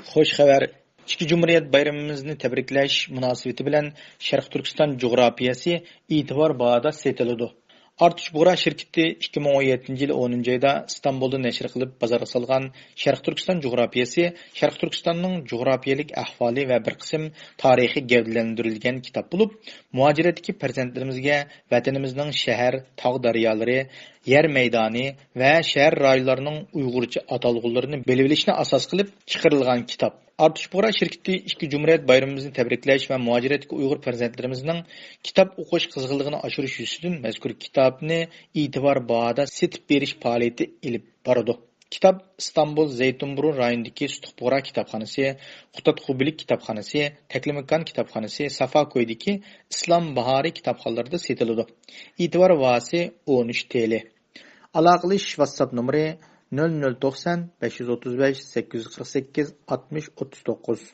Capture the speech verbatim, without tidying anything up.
خوش خەۋەر! ئىككى جۇمھۇرىيەت بايرىمىمىزنى تەبرىكلەش مۇناسىۋىتى بىلەن شەرقىي تۈركىستان جۇغراپىيەسى ئېتىبار باھادا سېتىلىدۇ. ئارتۇش بۇغرا شىركىتى ئىككى مىڭ ئون يەتتىنچى يىل ئونىنچى ئايدا ئىستانبۇلدا نەشر قىلىپ بازارغا سالغان شەرقىي تۈركىستان جۇغراپىيەسى شەرقىي تۈركىستاننىڭ جۇغراپىيەلىك ئەھۋالى ۋە بىر قىسىم تارىخىي گەۋدىلەندۈرۈلگەن كىتاب بولۇپ، مۇھاجىرەتتىكى پەرزەنتلىرىمىزگە ۋەتىنىمىزنىڭ شەھەر، تاغ، دەريالىرى، يەر مەيدانى ۋە شەھەر رايونلارنىڭ ئۇيغۇرچە ئاتالغۇلىرىنى بىلىۋېلىشنى ئاساس قىلىپ چىقىرىلغان كىتاب. ئارتۇش بۇغرا شىركىتى ئىككى جۇمھۇرىيەت بايرىمىمىزنى تەبرىكلەش ۋە مۇھاجىرەتتىكى ئۇيغۇر پەرزەنتلىرىمىزنىڭ كىتاب ئوقۇش قىزغىنلىقىنى ئاشۇرۇش يۈزىسىدىن مەزكۇر كىتابنى ئېتىبار باھادا سېتىپ بېرىش پائالىيىتى ئېلىپ بارىدۇ. كىتاب ئىستانبۇل زەيتۇنبۇرۇن رايونىدىكى سۇتۇق بۇغرا كىتابخانىسى، قۇتادغۇ بىلىك كىتابخانىسى، تەكلىماكان كىتابخانىسى، سافا كويدىكى ئىسلام باھارى كىتابخانىلىرىدا سېتىلىدۇ. ئېتىبار باھاسى ئون ئۈچ تىيېن. ئالاقىلىشىش ۋاتساپ نومۇرى: نۆل نۆل توقسان، بەش يۈز ئوتتۇز بەش، سەككىز يۈز قىرىق سەككىز، ئاتمىش ئوتتۇز توققۇز.